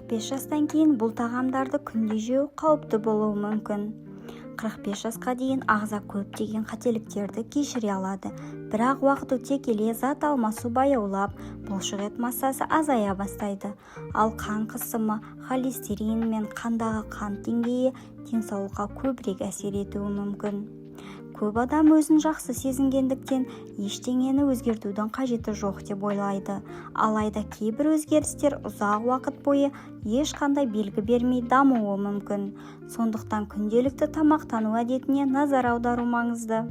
45 жастан кейін бұл тағамдарды күнде жеу қауіпті болуы мүмкін. 45 жасқа дейін ағза көптеген қателіктерді кешіре алады, бірақ уақыт өте келе зат алмасу баяулап, бұлшықет массасы азая бастайды. Ал қан қысымы, холестерин мен қандағы қант деңгейі денсаулыққа көбірек әсер етуі мүмкін. Көп адам өзін жақсы сезінгендіктен, ештеңені өзгертудің қажеті жоқ деп ойлайды. Алайда кейбір өзгерістер ұзақ уақыт бойы ешқандай белгі бермей дамуы мүмкін. Сондықтан күнделікті тамақтану әдетіне назар аудару маңызды.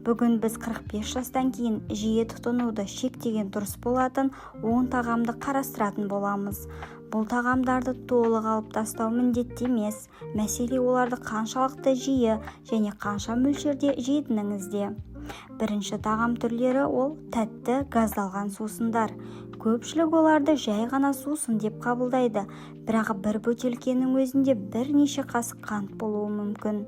Бүгін біз 45 жастан кейін жиі тұтынуды шектеген дұрыс болатын 10 тағамды қарастыратын боламыз. Бұл тағамдарды толық алып тастау міндетті емес, мәселе оларды қаншалықты жиі және қанша мөлшерде жейтініңізде. Бірінші тағам түрлері – ол тәтті газдалған сусындар. Көпшілік оларды жай ғана сусын деп қабылдайды, бірақ бір бөтелкенің өзінде бірнеше қасық қант болуы мүмкін.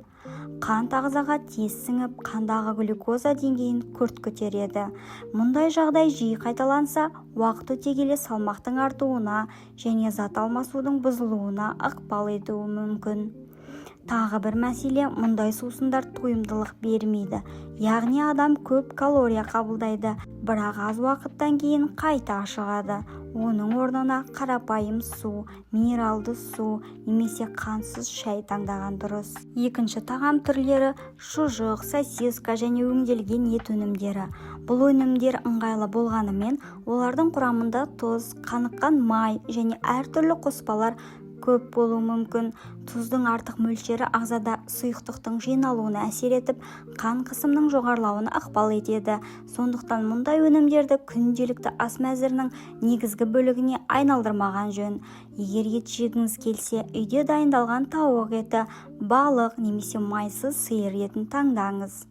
Қант ағзаға тез сіңіп, қандағы глюкоза деңгейін күрт көтереді. Мұндай жағдай жиі қайталанса, уақыт өте келе салмақтың артуына және зат алмасудың бұзылуына ықпал етуі мүмкін. Тағы бір мәселе: мұндай сусындар тойымдылық бермейді, яғни адам көп калория қабылдайды, бірақ аз уақыттан кейін қайта ашығады. Оның орнына қарапайым су, минералды су немесе қантсыз шай таңдаған дұрыс. Екінші тағам түрлері – шұжық, сосиска және өңделген ет өнімдері. Бұл өнімдер ыңғайлы болғанымен, олардың құрамында тұз, қаныққан май және әртүрлі қоспалар көп болуы мүмкін. Тұздың артық мөлшері ағзада сұйықтықтың жиналуына әсер етіп, қан қысымының жоғарылауына ықпал етеді. Сондықтан мұндай өнімдерді күнделікті ас мәзірінің негізгі бөлігіне айналдырмаған жөн. Егер ет жегіңіз келсе, үйде дайындалған тауық еті, балық немесе майсыз сиыр етін таңдаңыз.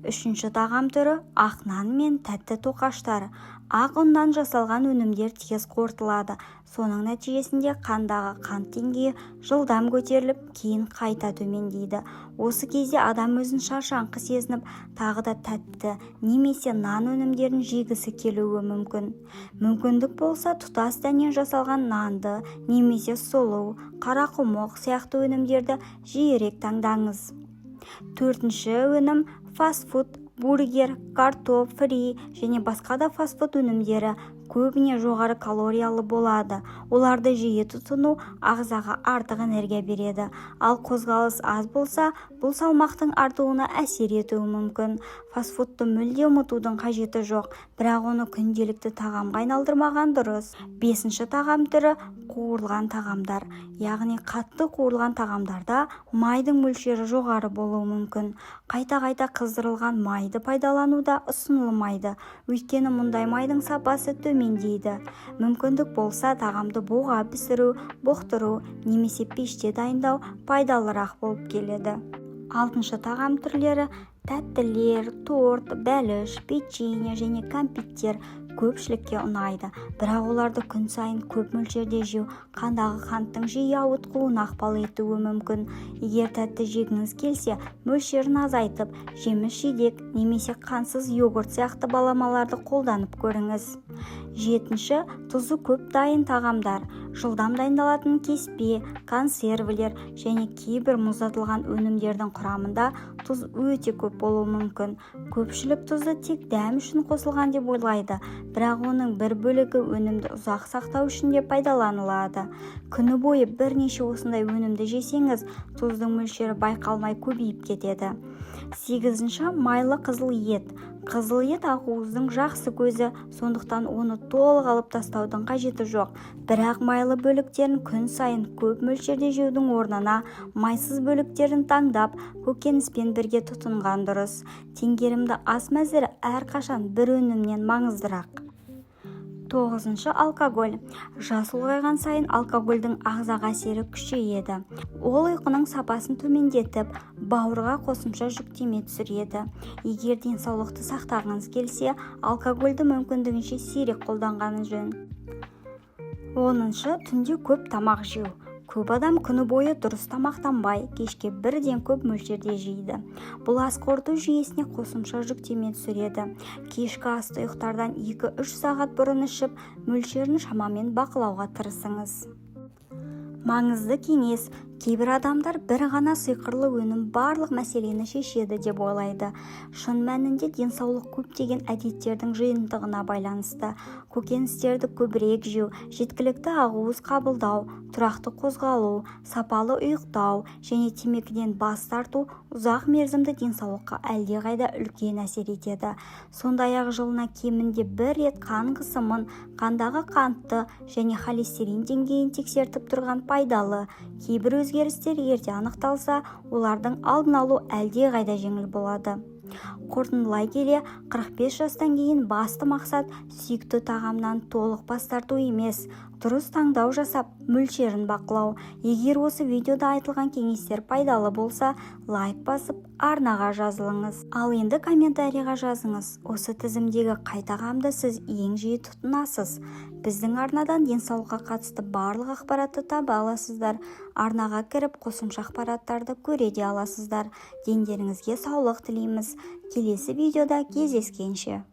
Үшінші тағам түрі – ақ нан мен тәтті тоқаштар. Ақ ұннан жасалған өнімдер тез қорытылады. Соның нәтижесінде қандағы қант деңгейі жылдам көтеріліп, кейін қайта төмендейді. Осы кезде адам өзін шаршаңқы сезініп, тағы да тәтті немесе нан өнімдерін жегісі келуі мүмкін. Мүмкіндік болса, тұтас дәннен жасалған нанды немесе сұлы, қарақұмық сияқты өнімдерді жиірек таңдаңыз. Төртінші өнім – фастфуд. Бургер, картоп фри және басқа да фастфуд өнімдері көбіне жоғары калориялы болады. Оларды жиі тұтыну ағзаға артық энергия береді, ал қозғалыс аз болса, бұл салмақтың артуына әсер етуі мүмкін. Фастфудты мүлде ұмытудың қажеті жоқ, бірақ оны күнделікті тағамға айналдырмаған дұрыс. Бесінші тағам түрі – қуырылған тағамдар. Яғни қатты қуырылған тағамдарда майдың мөлшері жоғары болуы мүмкін. Қайта-қайта қыздырылған майды пайдалану да ұсынылмайды, өйткені мұндай майдың сапасы төмендейді. Мүмкіндік болса, тағамды буға пісіру, бұқтыру немесе пеште дайындау пайдалырақ болып келеді. Алтыншы тағам түрлері – тәттілер. Торт, бәліш, печенье және кәмпиттер көпшілікке ұнайды, бірақ оларды күн сайын көп мөлшерде жеу қандағы қанттың жиі ауытқуына ықпал етуі мүмкін. Егер тәтті жегіңіз келсе, мөлшерін азайтып, жеміс-жидек немесе қантсыз йогурт сияқты баламаларды қолданып көріңіз. Жетінші – тұзы көп дайын тағамдар. Жылдам дайындалатын кеспе, консервілер және кейбір мұздатылған өнімдердің құрамында тұз өте көп болуы мүмкін. Көпшілік тұзды тек дәм үшін қосылған деп ойлайды, бірақ оның бір бөлігі өнімді ұзақ сақтау үшін де пайдаланылады. Күні бойы бірнеше осындай өнімді жесеңіз, тұздың мөлшері байқалмай көбейіп кетеді. Сегізінші – майлы қызыл ет. Қызыл ет ақуыздың жақсы көзі, сондықтан оны толық алып тастаудың қажеті жоқ. Бірақ майлы бөліктерін күн сайын көп мөлшерде жеудің орнына майсыз бөліктерін таңдап, көкөніспен бірге тұтынған дұрыс. Теңгерімді ас мәзірі әрқашан бір өнімнен маңыздырақ. Тоғызыншы – алкоголь. Жас ұлғайған сайын алкогольдің ағзаға әсері күшейеді. Ол ұйқының сапасын төмендетіп, бауырға қосымша жүктеме түсіреді. Егер денсаулықты сақтағыңыз келсе, алкогольді мүмкіндігінше сирек қолданған жөн. 10-шы – түнде көп тамақ жеу. Көп адам күні бойы дұрыс тамақтанбай, кешке бірден көп мөлшерде жейді. Бұл ас қорыту жүйесіне қосымша жүктеме түсіреді. Кешкі асты ұйықтардан 2-3 сағат бұрын ішіп, мөлшерін шамамен бақылауға тырысыңыз. Маңызды кеңес: кейбір адамдар бір ғана сиқырлы өнім барлық мәселені шешеді деп ойлайды. Шын мәнінде, денсаулық көптеген әдеттердің жиынтығына байланысты. Көкөністерді көбірек жеу, жеткілікті ақуыз қабылдау, тұрақты қозғалу, сапалы ұйықтау және темекіден бас тарту ұзақ мерзімді денсаулыққа әлдеқайда үлкен әсер етеді. Сондай-ақ жылына кемінде бір рет қан қысымын, қандағы қантты және холестерин деңгейін тексертіп тұрған пайдалы. Кейбір өзгерістер ерте анықталса, олардың алдын алу әлдеқайда жеңіл болады. Қорытындылай келе, 45 жастан кейін басты мақсат сүйікті тағамнан толық бас тарту емес, дұрыс таңдау жасап, мөлшерін бақылау. Егер осы видеода айтылған кеңестер пайдалы болса, лайк басып, арнаға жазылыңыз. Ал енді комментарийға жазыңыз: осы тізімдегі қай тағамды сіз ең жиі тұтынасыз? Біздің арнадан денсаулыққа қатысты барлық ақпаратты таба аласыздар. Арнаға кіріп, қосымша ақпараттарды көре де аласыздар. Дендеріңізге саулық тілейміз. Келесі видеода кездескенше!